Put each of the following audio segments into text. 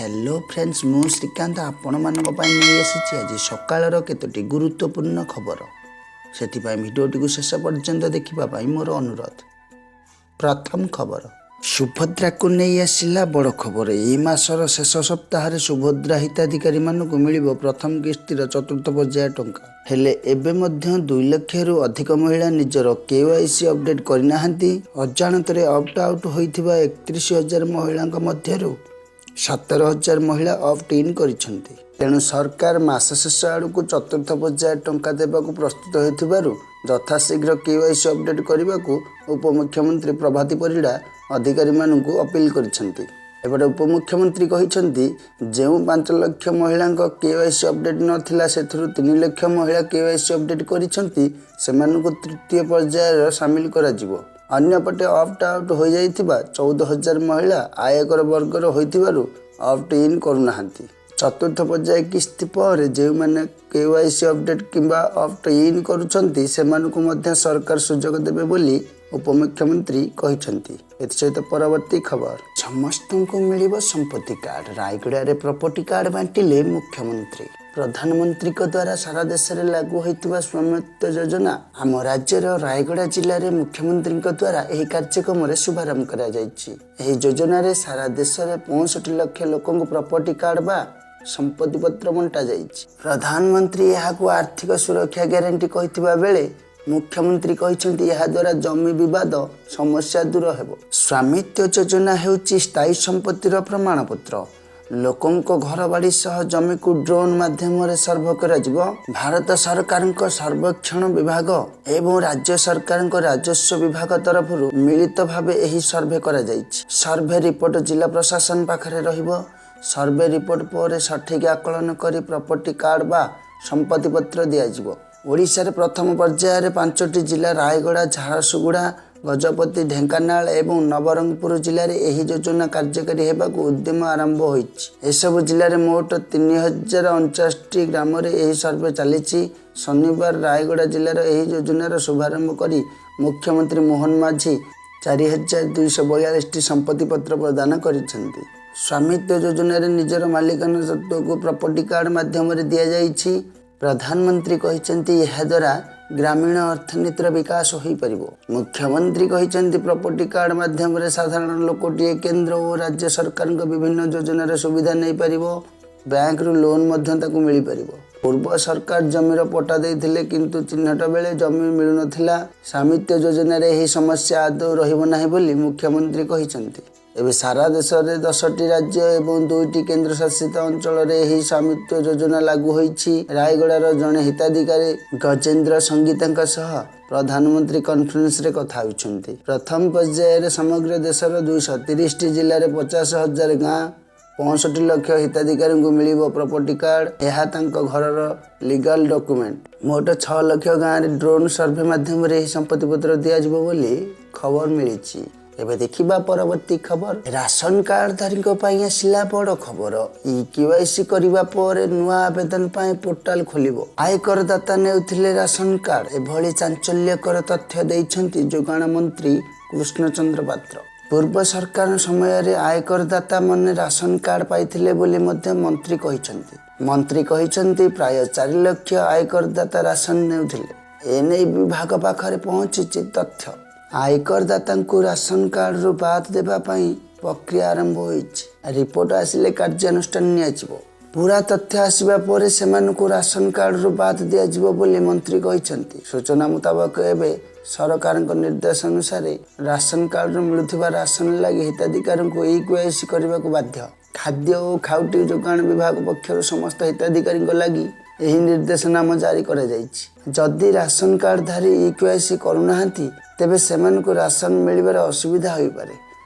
Hello friends, ମୁଁ ଶ୍ରୀକାନ୍ତ ଆପଣମାନଙ୍କ ପାଇଁ ନେଇ ଆସିଛି ଆଜି ସକାଳର କେତୋଟି ଗୁରୁତ୍ୱପୂର୍ଣ୍ଣ ଖବର। ସେଥିପାଇଁ ଭିଡ଼ିଓଟିକୁ ଶେଷ ପର୍ଯ୍ୟନ୍ତ ଦେଖିବା ପାଇଁ ମୋର ଅନୁରୋଧ। ପ୍ରଥମ ଖବର, ସୁଭଦ୍ରାକୁ ନେଇ ଆସିଲା ବଡ଼ ଖବର। ଏଇ ମାସର ଶେଷ ସପ୍ତାହରେ ସୁଭଦ୍ରା ହିତାଧିକାରୀମାନଙ୍କୁ ମିଳିବ ପ୍ରଥମ କିସ୍ତିର ଚତୁର୍ଥ ପର୍ଯ୍ୟାୟ ଟଙ୍କା। ହେଲେ ଏବେ ମଧ୍ୟ 2 ଲକ୍ଷରୁ ଅଧିକ ମହିଳା ନିଜର କେୱାଇସି ଅପଡେଟ୍ କରିନାହାନ୍ତି। ଅଜାଣତରେ ଅପ୍ଟ ଆଉଟ୍ ହୋଇଥିବା 31,000 ମହିଳାଙ୍କ ମଧ୍ୟରୁ 17,000 ମହିଳା ଅପ୍ଟ ଇନ୍ କରିଛନ୍ତି। ତେଣୁ ସରକାର ମାସ ଶେଷ ଆଡ଼କୁ ଚତୁର୍ଥ ପର୍ଯ୍ୟାୟ ଟଙ୍କା ଦେବାକୁ ପ୍ରସ୍ତୁତ ହେଉଥିବାରୁ ଯଥାଶୀଘ୍ର କେୱାଇସି ଅପଡେଟ୍ କରିବାକୁ ଉପମୁଖ୍ୟମନ୍ତ୍ରୀ ପ୍ରଭାତୀ ପରିଡ଼ା ଅଧିକାରୀମାନଙ୍କୁ ଅପିଲ କରିଛନ୍ତି। ଏପଟେ ଉପମୁଖ୍ୟମନ୍ତ୍ରୀ କହିଛନ୍ତି, ଯେଉଁ 5 ଲକ୍ଷ ମହିଳାଙ୍କ କେୱାଇସି ଅପଡେଟ୍ ନଥିଲା, ସେଥିରୁ 3 ଲକ୍ଷ ମହିଳା କେୱାଇସି ଅପଡେଟ୍ କରିଛନ୍ତି। ସେମାନଙ୍କୁ ତୃତୀୟ ପର୍ଯ୍ୟାୟରେ ସାମିଲ କରାଯିବ। ଅନ୍ୟପଟେ ଅପ୍ଟ ଆଉଟ୍ ହୋଇଯାଇଥିବା 14,000 ମହିଳା ଆୟକର ବର୍ଗର ହୋଇଥିବାରୁ ଅପ୍ଟ ଇନ୍ କରୁନାହାନ୍ତି। ଚତୁର୍ଥ ପର୍ଯ୍ୟାୟ କିସ୍ତି ପରେ ଯେଉଁମାନେ କେୱାଇସି ଅପଡେଟ୍ କିମ୍ବା ଅପ୍ଟ ଇନ୍ କରୁଛନ୍ତି, ସେମାନଙ୍କୁ ମଧ୍ୟ ସରକାର ସୁଯୋଗ ଦେବେ ବୋଲି ଉପମୁଖ୍ୟମନ୍ତ୍ରୀ କହିଛନ୍ତି। ଏଥିସହିତ ପରବର୍ତ୍ତୀ ଖବର, ସମସ୍ତଙ୍କୁ ମିଳିବ ସମ୍ପତ୍ତି କାର୍ଡ। ରାୟଗଡ଼ାରେ ପ୍ରପର୍ଟି କାର୍ଡ ବାଣ୍ଟିଲେ ମୁଖ୍ୟମନ୍ତ୍ରୀ। ପ୍ରଧାନମନ୍ତ୍ରୀଙ୍କ ଦ୍ୱାରା ସାରା ଦେଶରେ ଲାଗୁ ହୋଇଥିବା ସ୍ୱାମିତ୍ୱ ଯୋଜନା ଆମ ରାଜ୍ୟର ରାୟଗଡ଼ା ଜିଲ୍ଲାରେ ମୁଖ୍ୟମନ୍ତ୍ରୀଙ୍କ ଦ୍ୱାରା ଏହି କାର୍ଯ୍ୟକ୍ରମରେ ଶୁଭାରମ୍ଭ କରାଯାଇଛି। ଏହି ଯୋଜନାରେ ସାରା ଦେଶରେ 65 ଲକ୍ଷ ଲୋକଙ୍କୁ ପ୍ରପର୍ଟି କାର୍ଡ ବା ସମ୍ପତ୍ତି ପତ୍ର ବଣ୍ଟା ଯାଇଛି। ପ୍ରଧାନମନ୍ତ୍ରୀ ଏହାକୁ ଆର୍ଥିକ ସୁରକ୍ଷା ଗ୍ୟାରେଣ୍ଟି କହିଥିବା ବେଳେ ମୁଖ୍ୟମନ୍ତ୍ରୀ କହିଛନ୍ତି, ଏହାଦ୍ୱାରା ଜମି ବିବାଦ ସମସ୍ୟା ଦୂର ହେବ। ସ୍ୱାମିତ୍ୱ ଯୋଜନା ହେଉଛି ସ୍ଥାୟୀ ସମ୍ପତ୍ତିର ପ୍ରମାଣପତ୍ର। ଲୋକଙ୍କ ଘରବାଡ଼ି ସହ ଜମିକୁ ଡ୍ରୋନ୍ ମାଧ୍ୟମରେ ସର୍ଭେ କରାଯିବ। ଭାରତ ସରକାରଙ୍କ ସର୍ବେକ୍ଷଣ ବିଭାଗ ଏବଂ ରାଜ୍ୟ ସରକାରଙ୍କ ରାଜସ୍ୱ ବିଭାଗ ତରଫରୁ ମିଳିତ ଭାବେ ଏହି ସର୍ଭେ କରାଯାଇଛି। ସର୍ଭେ ରିପୋର୍ଟ ଜିଲ୍ଲା ପ୍ରଶାସନ ପାଖରେ ରହିବ। ସର୍ଭେ ରିପୋର୍ଟ ପରେ ସଠିକ ଆକଳନ କରି ପ୍ରପର୍ଟି କାର୍ଡ ବା ସମ୍ପତ୍ତି ପତ୍ର ଦିଆଯିବ। ଓଡ଼ିଶାରେ ପ୍ରଥମ ପର୍ଯ୍ୟାୟରେ ପାଞ୍ଚଟି ଜିଲ୍ଲା ରାୟଗଡ଼ା, ଝାରସୁଗୁଡ଼ା, ଗଜପତି, ଢେଙ୍କାନାଳ ଏବଂ ନବରଙ୍ଗପୁର ଜିଲ୍ଲାରେ ଏହି ଯୋଜନା କାର୍ଯ୍ୟକାରୀ ହେବାକୁ ଉଦ୍ୟମ ଆରମ୍ଭ ହୋଇଛି। ଏସବୁ ଜିଲ୍ଲାରେ ମୋଟ 3049ଟି ଗ୍ରାମରେ ଏହି ସର୍ଭେ ଚାଲିଛି। ଶନିବାର ରାୟଗଡ଼ା ଜିଲ୍ଲାର ଏହି ଯୋଜନାର ଶୁଭାରମ୍ଭ କରି ମୁଖ୍ୟମନ୍ତ୍ରୀ ମୋହନ ମାଝୀ 4242ଟି ସମ୍ପତ୍ତି ପତ୍ର ପ୍ରଦାନ କରିଛନ୍ତି। ସ୍ୱାମିତ୍ୱ ଯୋଜନାରେ ନିଜର ମାଲିକାନା ସତ୍ତ୍ୱକୁ ପ୍ରପର୍ଟି କାର୍ଡ ମାଧ୍ୟମରେ ଦିଆଯାଇଛି। ପ୍ରଧାନମନ୍ତ୍ରୀ କହିଛନ୍ତି, ଏହାଦ୍ୱାରା ଗ୍ରାମୀଣ ଅର୍ଥନୀତିର ବିକାଶ ହୋଇପାରିବ। ମୁଖ୍ୟମନ୍ତ୍ରୀ କହିଛନ୍ତି, ପ୍ରପର୍ଟି କାର୍ଡ ମାଧ୍ୟମରେ ସାଧାରଣ ଲୋକଟିଏ କେନ୍ଦ୍ର ଓ ରାଜ୍ୟ ସରକାରଙ୍କ ବିଭିନ୍ନ ଯୋଜନାର ସୁବିଧା ନେଇପାରିବ। ବ୍ୟାଙ୍କରୁ ଲୋନ୍ ମଧ୍ୟ ତାକୁ ମିଳିପାରିବ। ପୂର୍ବ ସରକାର ଜମିର ପଟ୍ଟା ଦେଇଥିଲେ, କିନ୍ତୁ ଚିହ୍ନଟ ବେଳେ ଜମି ମିଳୁନଥିଲା। ସ୍ୱାମିତ୍ୱ ଯୋଜନାରେ ଏହି ସମସ୍ୟା ଆଦୌ ରହିବ ନାହିଁ ବୋଲି ମୁଖ୍ୟମନ୍ତ୍ରୀ କହିଛନ୍ତି। ଏବେ ସାରା ଦେଶରେ 10ଟି ରାଜ୍ୟ ଏବଂ ଦୁଇଟି କେନ୍ଦ୍ରଶାସିତ ଅଞ୍ଚଳରେ ଏହି ସ୍ୱାମିତ୍ୱ ଯୋଜନା ଲାଗୁ ହୋଇଛି। ରାୟଗଡ଼ାର ଜଣେ ହିତାଧିକାରୀ ଗଜେନ୍ଦ୍ର ସଙ୍ଗୀତାଙ୍କ ସହ ପ୍ରଧାନମନ୍ତ୍ରୀ କନଫରେନ୍ସରେ କଥା ହେଉଛନ୍ତି। ପ୍ରଥମ ପର୍ଯ୍ୟାୟରେ ସମଗ୍ର ଦେଶର 230ଟି ଜିଲ୍ଲାରେ 50,000 ଗାଁ, 65 ଲକ୍ଷ ହିତାଧିକାରୀଙ୍କୁ ମିଳିବ ପ୍ରପର୍ଟି କାର୍ଡ। ଏହା ତାଙ୍କ ଘରର ଲିଗାଲ ଡକୁମେଣ୍ଟ। ମୋଟ 6 ଲକ୍ଷ ଗାଁରେ ଡ୍ରୋନ୍ ସର୍ଭେ ମାଧ୍ୟମରେ ଏହି ସମ୍ପତ୍ତି ପତ୍ର ଦିଆଯିବ ବୋଲି ଖବର ମିଳିଛି। ଏବେ ଦେଖିବା ପରବର୍ତ୍ତୀ ଖବର। ରାସନ କାର୍ଡଧାରୀଙ୍କ ପାଇଁ ଆସିଲା ବଡ଼ ଖବର। ଇ କେୱାଇସି କରିବା ପରେ ନୂଆ ଆବେଦନ ପାଇଁ ପୋର୍ଟାଲ ଖୋଲିବ। ଆୟକରଦାତା ନେଉଥିଲେ ରାସନ କାର୍ଡ। ଏଭଳି ଚାଞ୍ଚଲ୍ୟକର ତଥ୍ୟ ଦେଇଛନ୍ତି ଯୋଗାଣ ମନ୍ତ୍ରୀ କୃଷ୍ଣଚନ୍ଦ୍ର ପାତ୍ର। ପୂର୍ବ ସରକାର ସମୟରେ ଆୟକରଦାତା ମାନେ ରାସନ କାର୍ଡ ପାଇଥିଲେ ବୋଲି ମଧ୍ୟ ମନ୍ତ୍ରୀ କହିଛନ୍ତି। ମନ୍ତ୍ରୀ କହିଛନ୍ତି, ପ୍ରାୟ 4 ଲକ୍ଷ ଆୟକରଦାତା ରାସନ ନେଉଥିଲେ। ଏନେଇ ବିଭାଗ ପାଖରେ ପହଞ୍ଚିଛି ତଥ୍ୟ। ଆୟକରଦାତାଙ୍କୁ ରାସନ କାର୍ଡରୁ ବାଦ ଦେବା ପାଇଁ ପ୍ରକ୍ରିୟା ଆରମ୍ଭ ହୋଇଛି। ରିପୋର୍ଟ ଆସିଲେ କାର୍ଯ୍ୟାନୁଷ୍ଠାନ ନିଆଯିବ। ପୁରା ତଥ୍ୟ ଆସିବା ପରେ ସେମାନଙ୍କୁ ରାସନ କାର୍ଡରୁ ବାଦ ଦିଆଯିବ ବୋଲି ମନ୍ତ୍ରୀ କହିଛନ୍ତି। ସୂଚନା ମୁତାବକ, ଏବେ ସରକାରଙ୍କ ନିର୍ଦ୍ଦେଶ ଅନୁସାରେ ରାସନ କାର୍ଡରୁ ମିଳୁଥିବା ରାସନ ଲାଗି ହିତାଧିକାରୀଙ୍କୁ ଇ କେୱାଇସି କରିବାକୁ ବାଧ୍ୟ। ଖାଦ୍ୟ ଓ ଖାଉଟି ଯୋଗାଣ ବିଭାଗ ପକ୍ଷରୁ ସମସ୍ତ ହିତାଧିକାରୀଙ୍କ ଲାଗି ଏହି ନିର୍ଦ୍ଦେଶନାମା ଜାରି କରାଯାଇଛି। ଯଦି ରାସନ କାର୍ଡଧାରୀ ଇ କେୱାଇସି କରୁନାହାନ୍ତି, ତେବେ ସେମାନଙ୍କୁ ରାସନ ମିଳିବାରେ ଅସୁବିଧା ହୋଇପାରେ।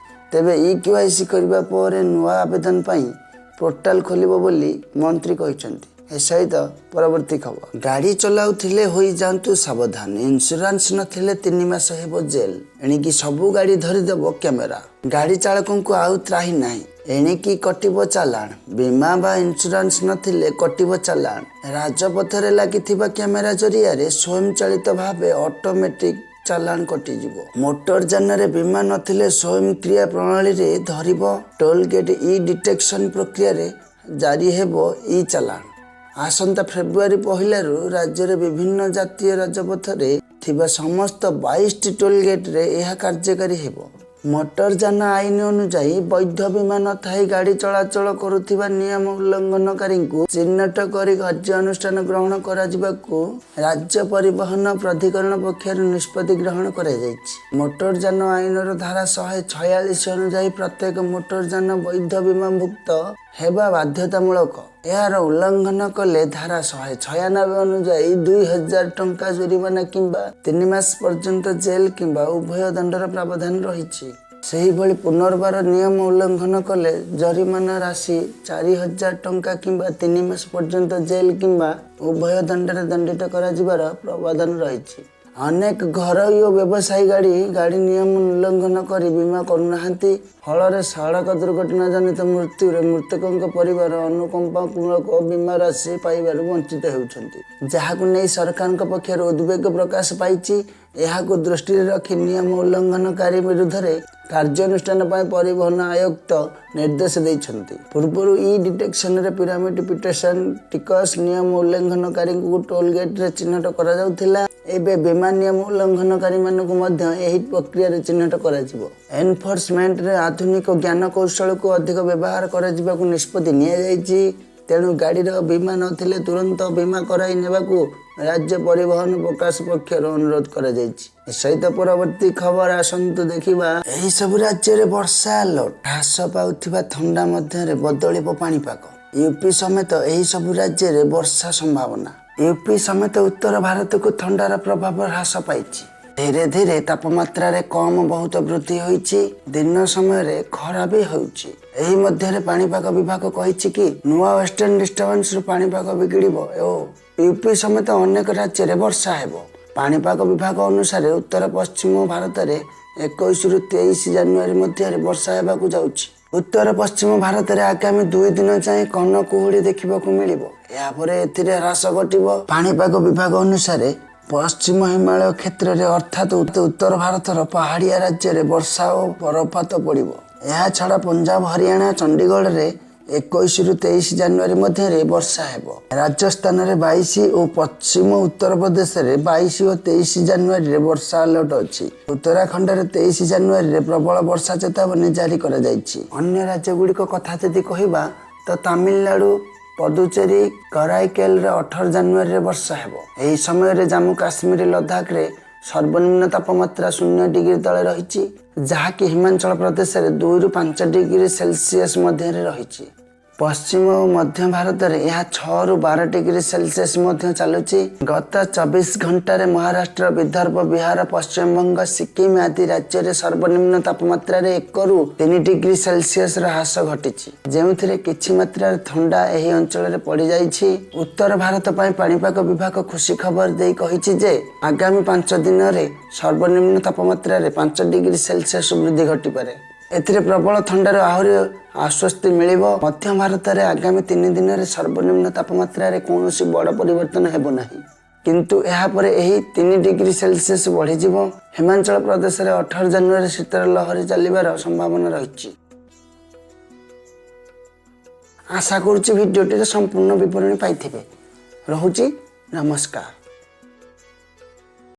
ତେବେ ଇ କେୱାଇସି କରିବା ପରେ ନୂଆ ଆବେଦନ ପାଇଁ ପୋର୍ଟାଲ ଖୋଲିବ ବୋଲି ମନ୍ତ୍ରୀ କହିଛନ୍ତି। ଏ ସହିତ ପରବର୍ତ୍ତୀ ଖବର, ଗାଡ଼ି ଚଲାଉଥିଲେ ହୋଇଯାଆନ୍ତୁ ସାବଧାନ। ଇନ୍ସୁରାନ୍ସ ନଥିଲେ 3 ମାସ ହେବ ଜେଲ୍। ଏଣିକି ସବୁ ଗାଡ଼ି ଧରିଦେବ କ୍ୟାମେରା। ଗାଡ଼ି ଚାଳକଙ୍କୁ ଆଉ ତ୍ରାହି ନାହିଁ। ଏଣିକି କଟିବ ଚାଲାଣ। ବୀମା ବା ଇନ୍ସୁରାନ୍ସ ନଥିଲେ କଟିବ ଚାଲାଣ। ରାଜପଥରେ ଲାଗିଥିବା କ୍ୟାମେରା ଜରିଆରେ ସ୍ୱୟଂଚାଳିତ ଭାବେ ଅଟୋମେଟିକ୍ ଚାଲାଣ କଟିଯିବ। ମୋଟର ଯାନରେ ବୀମା ନଥିଲେ ସ୍ୱୟଂକ୍ରିୟ ପ୍ରଣାଳୀରେ ଧରିବ ଟୋଲ ଗେଟ୍। ଇ ଡିଟେକ୍ସନ ପ୍ରକ୍ରିୟାରେ ଜାରି ହେବ ଇ ଚାଲାଣ। ଆସନ୍ତା ଫେବୃଆରୀ 1ରୁ ରାଜ୍ୟରେ ବିଭିନ୍ନ ଜାତୀୟ ରାଜପଥରେ ଥିବା ସମସ୍ତ 22ଟି ଟୋଲ ଗେଟ୍ରେ ଏହା କାର୍ଯ୍ୟକାରୀ ହେବ। ମୋଟର ଯାନ ଆଇନ ଅନୁଯାୟୀ ବୈଧ ବୀମା ନଥାଇ ଗାଡ଼ି ଚଳାଚଳ କରୁଥିବା ନିୟମ ଉଲ୍ଲଂଘନକାରୀଙ୍କୁ ଚିହ୍ନଟ କରି କାର୍ଯ୍ୟାନୁଷ୍ଠାନ ଗ୍ରହଣ କରାଯିବାକୁ ରାଜ୍ୟ ପରିବହନ ପ୍ରାଧିକରଣ ପକ୍ଷରୁ ନିଷ୍ପତ୍ତି ଗ୍ରହଣ କରାଯାଇଛି। ମୋଟର ଯାନ ଆଇନର ଧାରା 146 ଅନୁଯାୟୀ ପ୍ରତ୍ୟେକ ମୋଟର ଯାନ ବୈଧ ବୀମାଭୁକ୍ତ ହେବା ବାଧ୍ୟତାମୂଳକ। ଏହାର ଉଲ୍ଲଂଘନ କଲେ ଧାରା 196 ଅନୁଯାୟୀ 2000 ଟଙ୍କା ଜୋରିମାନା କିମ୍ବା 3 ମାସ ପର୍ଯ୍ୟନ୍ତ ଜେଲ କିମ୍ବା ଉଭୟ ଦଣ୍ଡର ପ୍ରାବଧାନ ରହିଛି। ସେହିଭଳି ପୁନର୍ବାର ନିୟମ ଉଲ୍ଲଂଘନ କଲେ ଜରିମାନା ରାଶି 4000 ଟଙ୍କା କିମ୍ବା 3 ମାସ ପର୍ଯ୍ୟନ୍ତ ଜେଲ କିମ୍ବା ଉଭୟ ଦଣ୍ଡରେ ଦଣ୍ଡିତ କରାଯିବାର ପ୍ରାବଧାନ ରହିଛି। ଅନେକ ଘରୋଇ ଓ ବ୍ୟବସାୟୀ ଗାଡ଼ି ନିୟମ ଉଲ୍ଲଂଘନ କରି ବୀମା କରୁନାହାନ୍ତି। ଫଳରେ ସଡ଼କ ଦୁର୍ଘଟଣା ଜନିତ ମୃତ୍ୟୁରେ ମୃତକଙ୍କ ପରିବାର ଅନୁକମ୍ପାମୂଳକ ବୀମା ରାଶି ପାଇବାରୁ ବଞ୍ଚିତ ହେଉଛନ୍ତି, ଯାହାକୁ ନେଇ ସରକାରଙ୍କ ପକ୍ଷରୁ ଉଦ୍ବେଗ ପ୍ରକାଶ ପାଇଛି। ଏହାକୁ ଦୃଷ୍ଟିରେ ରଖି ନିୟମ ଉଲ୍ଲଂଘନକାରୀ ବିରୁଦ୍ଧରେ କାର୍ଯ୍ୟାନୁଷ୍ଠାନ ପାଇଁ ପରିବହନ ଆୟୁକ୍ତ ନିର୍ଦ୍ଦେଶ ଦେଇଛନ୍ତି। ପୂର୍ବରୁ ଇ ଡିଟେକ୍ସନରେ ପିରାମିଡ ପିଟେସନ ଟିକସ ନିୟମ ଉଲ୍ଲଂଘନକାରୀଙ୍କୁ ଟୋଲ ଗେଟ୍ରେ ଚିହ୍ନଟ କରାଯାଉଥିଲା। ଏବେ ବୀମା ନିୟମ ଉଲ୍ଲଂଘନକାରୀମାନଙ୍କୁ ମଧ୍ୟ ଏହି ପ୍ରକ୍ରିୟାରେ ଚିହ୍ନଟ କରାଯିବ। ଏନଫୋର୍ସମେଣ୍ଟରେ ଆଧୁନିକ ଜ୍ଞାନକୌଶଳକୁ ଅଧିକ ବ୍ୟବହାର କରାଯିବାକୁ ନିଷ୍ପତ୍ତି ନିଆଯାଇଛି। ତେଣୁ ଗାଡ଼ିର ବୀମା ନଥିଲେ ତୁରନ୍ତ ବୀମା କରାଇ ନେବାକୁ ରାଜ୍ୟ ପରିବହନ ପ୍ରକାଶ ପକ୍ଷରୁ ଅନୁରୋଧ କରାଯାଇଛି। ସହିତ ପରବର୍ତ୍ତୀ ଖବର ଆସନ୍ତୁ ଦେଖିବା। ଏହିସବୁ ରାଜ୍ୟରେ ବର୍ଷା ଆଲର୍ଟ। ହ୍ରାସ ପାଉଥିବା ଥଣ୍ଡା ମଧ୍ୟରେ ବଦଳିବ ପାଣିପାଗ। ୟୁପି ସମେତ ଏହିସବୁ ରାଜ୍ୟରେ ବର୍ଷା ସମ୍ଭାବନା। ୟୁପି ସମେତ ଉତ୍ତର ଭାରତକୁ ଥଣ୍ଡାର ପ୍ରଭାବ ହ୍ରାସ ପାଇଛି। ଧୀରେ ଧୀରେ ତାପମାତ୍ରାରେ କମ ବହୁତ ବୃଦ୍ଧି ହୋଇଛି। ଦିନ ସମୟରେ ଖରା ବି ହେଉଛି। ଏହି ମଧ୍ୟରେ ପାଣିପାଗ ବିଭାଗ କହିଛି କି ନୂଆ ୱେଷ୍ଟର୍ଣ୍ଣ ଡିଷ୍ଟର୍ବାନ୍ସରୁ ପାଣିପାଗ ବିଗିଡ଼ିବ ଓ ୟୁପି ସମେତ ଅନେକ ରାଜ୍ୟରେ ବର୍ଷା ହେବ। ପାଣିପାଗ ବିଭାଗ ଅନୁସାରେ ଉତ୍ତର ପଶ୍ଚିମ ଭାରତରେ 21ରୁ 23 ଜାନୁଆରୀ ମଧ୍ୟରେ ବର୍ଷା ହେବାକୁ ଯାଉଛି। ଉତ୍ତର ପଶ୍ଚିମ ଭାରତରେ ଆଗାମୀ 2 ଦିନ ଯାଏଁ ଘନ କୁହୁଡ଼ି ଦେଖିବାକୁ ମିଳିବ। ଏହାପରେ ଏଥିରେ ହ୍ରାସ ଘଟିବ। ପାଣିପାଗ ବିଭାଗ ଅନୁସାରେ ପଶ୍ଚିମ ହିମାଳୟ କ୍ଷେତ୍ରରେ, ଅର୍ଥାତ୍ ଉତ୍ତର ଭାରତର ପାହାଡ଼ିଆ ରାଜ୍ୟରେ ବର୍ଷା ଓ ବରଫପାତ ପଡ଼ିବ। ଏହାଛଡ଼ା ପଞ୍ଜାବ, ହରିୟାଣା, ଚଣ୍ଡିଗଡ଼ରେ 21ରୁ 23 ଜାନୁଆରୀ ମଧ୍ୟରେ ବର୍ଷା ହେବ। ରାଜସ୍ଥାନରେ 22 ଓ ପଶ୍ଚିମ ଉତ୍ତରପ୍ରଦେଶରେ 22 ଓ 23 ଜାନୁଆରୀରେ ବର୍ଷା ଆଲର୍ଟ ଅଛି। ଉତ୍ତରାଖଣ୍ଡରେ 23 ଜାନୁଆରୀରେ ପ୍ରବଳ ବର୍ଷା ଚେତାବନୀ ଜାରି କରାଯାଇଛି। ଅନ୍ୟ ରାଜ୍ୟଗୁଡ଼ିକ କଥା ଯଦି କହିବା ତ ତାମିଲନାଡୁ, ପଦୁଚେରୀ, କରାଇକେଲରେ 18 ଜାନୁଆରୀରେ ବର୍ଷା ହେବ। ଏହି ସମୟରେ ଜାମ୍ମୁ କାଶ୍ମୀର, ଲଦାଖରେ ସର୍ବନିମ୍ନ ତାପମାତ୍ରା 0 ଡିଗ୍ରୀ ତଳେ ରହିଛି, ଯାହାକି ହିମାଚଳ ପ୍ରଦେଶରେ 2ରୁ 5 ଡିଗ୍ରୀ ସେଲସିୟସ ମଧ୍ୟରେ ରହିଛି। ପଶ୍ଚିମ ଓ ମଧ୍ୟ ଭାରତରେ ଏହା 6ରୁ 12 ଡିଗ୍ରୀ ସେଲସିୟସ ମଧ୍ୟ ଚାଲୁଛି। ଗତ 24 ଘଣ୍ଟାରେ ମହାରାଷ୍ଟ୍ର, ବିଦର୍ଭ, ବିହାର, ପଶ୍ଚିମବଙ୍ଗ, ସିକିମ ଆଦି ରାଜ୍ୟରେ ସର୍ବନିମ୍ନ ତାପମାତ୍ରାରେ 1ରୁ 3 ଡିଗ୍ରୀ ସେଲସିୟସର ହ୍ରାସ ଘଟିଛି, ଯେଉଁଥିରେ କିଛି ମାତ୍ରାରେ ଥଣ୍ଡା ଏହି ଅଞ୍ଚଳରେ ପଡ଼ିଯାଇଛି। ଉତ୍ତର ଭାରତ ପାଇଁ ପାଣିପାଗ ବିଭାଗ ଖୁସି ଖବର ଦେଇ କହିଛି ଯେ ଆଗାମୀ 5 ଦିନରେ ସର୍ବନିମ୍ନ ତାପମାତ୍ରାରେ 5 ଡିଗ୍ରୀ ସେଲସିୟସ ବୃଦ୍ଧି ଘଟିପାରେ। ଏଥିରେ ପ୍ରବଳ ଥଣ୍ଡାରୁ ଆହୁରି ଆଶ୍ୱସ୍ତି ମିଳିବ। ମଧ୍ୟ ଭାରତରେ ଆଗାମୀ 3 ଦିନରେ ସର୍ବନିମ୍ନ ତାପମାତ୍ରାରେ କୌଣସି ବଡ଼ ପରିବର୍ତ୍ତନ ହେବ ନାହିଁ, କିନ୍ତୁ ଏହାପରେ ଏହି 3 ଡିଗ୍ରୀ ସେଲସିୟସ ବଢ଼ିଯିବ। ହିମାଚଳ ପ୍ରଦେଶରେ 18 ଜାନୁଆରୀ ଶୀତର ଲହରୀ ଚାଲିବାର ସମ୍ଭାବନା ରହିଛି। ଆଶା କରୁଛି ଭିଡ଼ିଓଟିର ସମ୍ପୂର୍ଣ୍ଣ ବିବରଣୀ ପାଇଥିବେ। ରହୁଛି, ନମସ୍କାର।